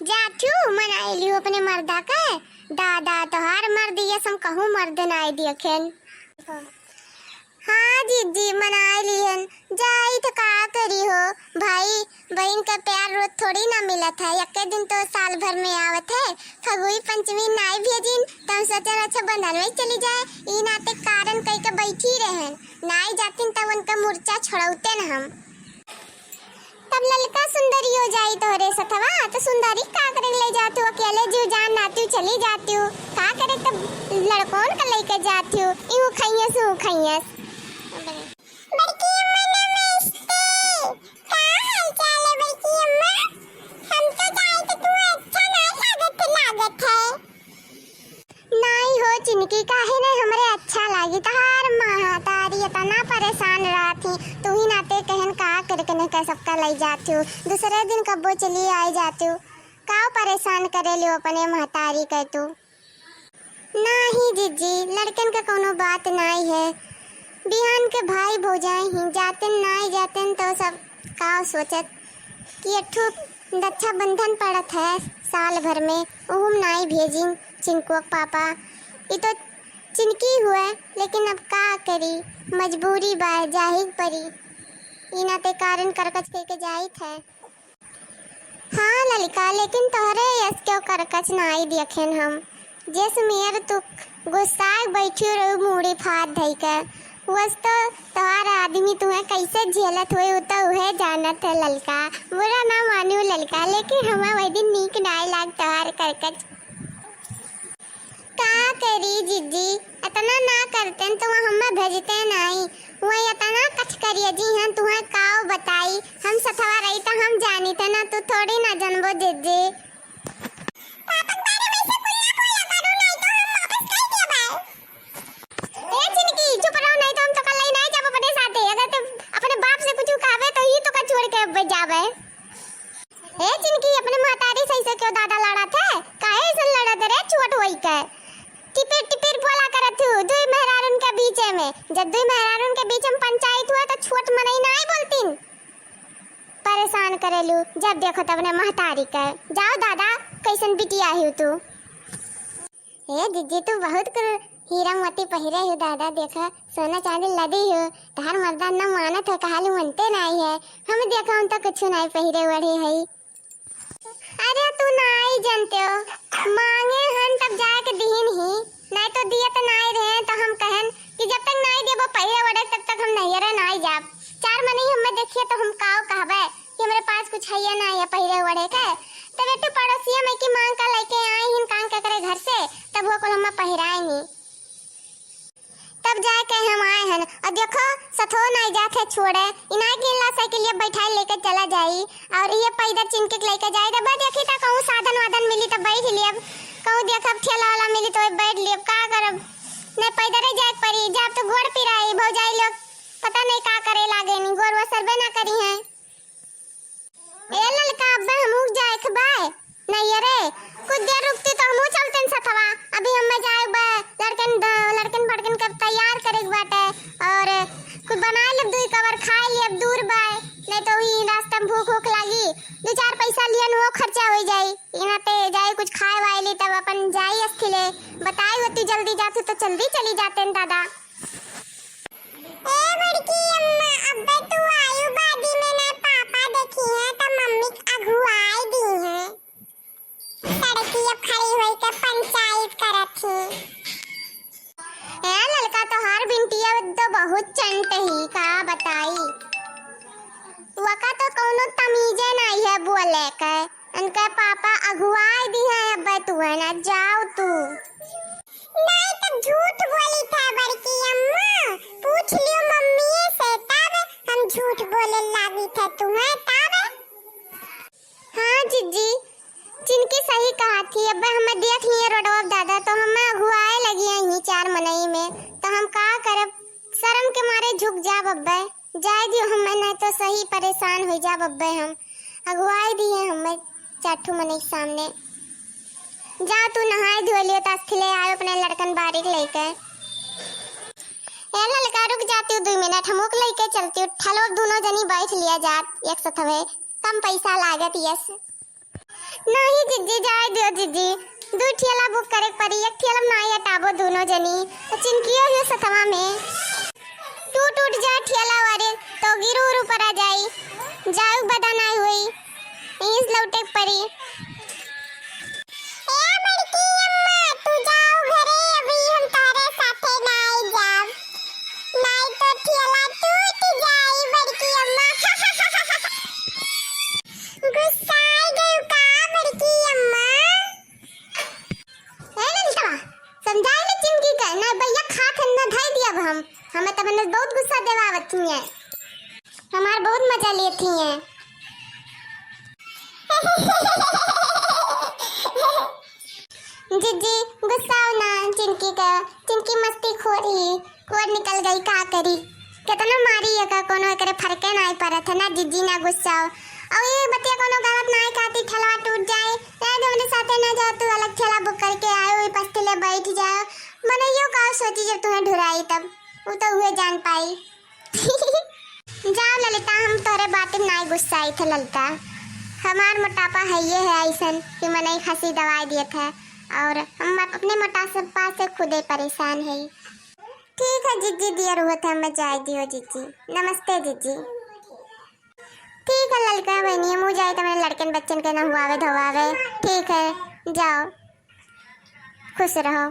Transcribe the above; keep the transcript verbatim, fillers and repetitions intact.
जाथू मनाई लियो अपने मर्दा के। दादा, तोहार मर्द, ये सम कहूँ मर्द नाई देखेन। हाँ जिज्जी, मनाई लिहन। जाई तो का करी हो भाई, बहिन का प्यार रोज थोड़ी ना मिलत है, यक्के दिन तो साल भर में आवत है। फगुई पंचमी नाई भेजिन, त हम सोचे रक्षाबंधन में चली जाए, ई नाते कारण कई के बैठी रहन। नाई जातिन तब उनका मुर्चा छोड़ौते न हम। तब ललका सुंदरी हो जाई तोहरे सथवा, तो सुंदरी का करे ले जातू, अकेले जीव जान नातू चली जातू, का करे तब लड़कोन का लेके जातू, इहू खइयस, ऊ खइयस। बड़की अम्मा नमस्ते, का हाल चाल है बड़की अम्मा? हम तो जाए तो तू अच्छा ना लागत, लागत है। नाई हो चिनकी, काहे नहीं हमरे अच्छा लागी? तहार महतारी इतना परेशान रहत ही, तू ही नाते कहन का करके नहीं कह सबका लई जात हूँ, दूसरे दिन कब्बो चली आई जात हूँ, का परेशान करे लियो अपने महतारी के तू? नाही जिज्जी, लड़कन का कोनो बात नाई है, बिहान के भाई भौजाई ही जातन नाई जातन तो सब का सोचत कि एक ठो रक्षाबंधन पड़त है साल भर में, ओहू में नाई भेजिन चिनकुआ के पापा। ई तो चिनकी हुए, लेकिन अब का करी, मजबूरी बा, जाही के परी। ई नाते कारण करकच कह के जाइत है। हाँ ललिका, लेकिन तोहरे यस क्यों करकच नाई देखेन हम। जे सुमेर तू गुस्साए बैठी रहू मूड़ी फात धई के, वस तो तोहार आदमी तुम्हें कैसे झेलत हुए, उ तो उहे जानत है ललिका। बुरा ना मानू ललिका, लेकिन हमें वही दिन नीक नाई लाग तोहार करकच। का करी जिज्जी, इतना ना करतेन तो हमें भेजते नाई। वही इतना कच करिए जी हम तुम्हें काव बताई, हम सथवा रही तो हम जानी थे ना, तू थोड़ी ना जानबो जिज्जी। पापा के बारे में ऐसे कुल ना बोला करो, नहीं तो हम वापस कर दिए भाई। ए चिनकी, चुप रहो, नहीं तो हम तो कल ही नहीं जाब अपने साथे। अगर ते अपने बाप से कुछ कहबे तो ही तो का छोड़ के अब जाबे। ए चिनकी, अपने महतारी से ऐसे क्यों दादा लड़त है? काहे ऐसे लड़त रे छोट होई के? टिपिर टिपिर बोला करत हूँ दुई मेहरारून के बीचे में। जब दुई मेहरारून के बीच में पंचायत हुआ तो छोट मनई नाई बोलतीन। परेशान करेलू, जब देखो तब अपने महतारी के। जाओ दादा, कैसन बिटिया ही तू? ए जिज्जी, तू बहुत कुल हीरा मोती पहिरे हो दादा, देखा सोना चांदी लदी हो, तहार मर्दा न मानत है, कहालू मनते नाई है। हम देखा हम तो कुछ नाई पहिरे ओढ़े हई। अरे तू नाई जानते हो, मांगे हन तब जाके दिहिन ही, नाई तो दिया तो नाई रहे। तो हम कहन कि जब तक नाई देबो पहिरे ओढ़े तब तक हम नैहरे नाई जाब। चार मनई हमें देखिए तो हम काव कहबे कि हमरे पास कुछ है ना है पहिरे ओढ़े के। तब एक ठो पड़ोसिया में की मांग का लेके आए हिन कान के करे घर से, तब वो कुल हमें पहिराए नी। तब जाके हम आए हन। और देखो, सथो नाई जात है छोड़े, इनाय के ला साइकिल ये बैठाए लेके चला जाई, और ये पैदल चिनके के लेके जाई। तब देखी त कहूँ साधन वाधन मिली तब बैठ लियब, कहूँ देखब ठेला वाला मिली तो बैठ लियब, का करब? नहीं पैदल ही जाए के पड़ी, जाब तो गोड़ पिराई, भौजाई लोग पता नहीं का करे लागे नी, गोड़ वो सरबे ना करी है। ए ललका, अब्बे हमहू जाए के बाय। नहीं अरे, कुछ देर रुकती तो हमहू चलते न सथवा। अभी हमें जाए बा, लड़कन द-, लड़कन फड़कन के तैयार करे के बाटे। और कुछ बनाए लेब, दुई कवर खाए लेब, दूर बाय। नहीं तो ही रास्ता में भूख भूख लागी, दो चार पैसा लियन वो खर्चा हो जाई। इना ते जाए कुछ खाए वाए ली, तब अपन जाई अस्थिले। बताई होती जल्दी जातू तो जल्दी चली जाते न दादा। ए बड़की अम्मा, अब्बे तू आयु बादी में ना पापा देखी हैं त मम्मी अघुआई दी हैं। सड़की अब खड़ी होई के पंचायत करत ही। ए ललका, तोहार बिनटिया तो बहुत चंट ही, का बताई। वका तो कौनो तमीजे नहीं है बोले के। उनके पापा अगुआई दी हैं, अब्बे तू है ना, जाओ तू। नहीं तो झूठ बोली था बड़की अम्मा, पूछ लियो मम्मी से, तब हम झूठ बोले लागी थे तुम्हें तब। हाँ जिज्जी, चिनकी सही कहा थी, अब्बे हमें देख लिए रोडवा पे दादा तो हमें अगुआए लगी हैं यहीं चार मनई में, तो हम का करब, शर्म के मारे झुक जाब अब्बे। जाए दियो हमें, नहीं तो सही परेशान हो जाब अब्बे हम। अगुआई दी है हमें चार ठो मनई के सामने। जा तू नहाए धोए लियो, तास खिले आयो अपने लड़कन बारी के लेके। ए ललका रुक जाती हूँ दुई मिनट, हम ओक लेके चलती हूँ। ठलो दोनों जनी बैठ लिया जात एक सथवे, कम पैसा लागत यस। नाही जिज्जी, जाए दियो जिज्जी, दुइ ठेला बुक करे के परी, एक ठेला में नाही अटाबो दुनो जनी, तो चिनकियो हियो सथवा में। टूट उट जाए ठेला वारे तो गिरू उरू परा जाई, जाए बदा नाही होई, इस लौटे के परी। ए बड़की अम्मा, तू जाओ घरे, अभी हम तोहरे साथे नाही जाब, नाही तो ठेला टूट जाई बड़की अम्मा। गुस्साई गयू का बड़की अम्मा? ए ललितवा, समझाए ले चिनकी के, ना भैया खात है ना धई दिया अब हम, हमें तब बहुत गुस्सा देवावत ही है, हमार बहुत मजा लेती है। जिज्जी, गुस्साओ ना चिनकी का, चिनकी मस्ती खोर ही, खोर निकल गई, का करी? केतना मारी एका, कोनो एकरे फरके नाई परत है ना जिज्जी, ना गुस्साओ। और ये बतिया कोनो गलत नाई कहती, ठेलवा टूट जाए, शायद हमरे साथे ना जाओ, तू अलग ठेला बुक करके आयो, वही पस्ती ले बैठ जाओ। मनइयो का सोची जब तुम्हें ढुराई तब, वो तो हुए जान पाई। जाओ ललिता, हम तोहरे बात में नाई गुस्साई थे ललिता। हमार मोटापा है ये है ऐसन कि मनई खासी दवाई दिए थे और हम अप-, अपने मोटापा से खुदे परेशान है। ठीक है जिज्जी, दियर हुआ था, मैं जाए दियो जिज्जी। नमस्ते जिज्जी। ठीक है ललका बहनी, हम जाए तो मेरे लड़कन बच्चन के नहवावे धोवावे। ठीक है, जाओ, खुश रहो।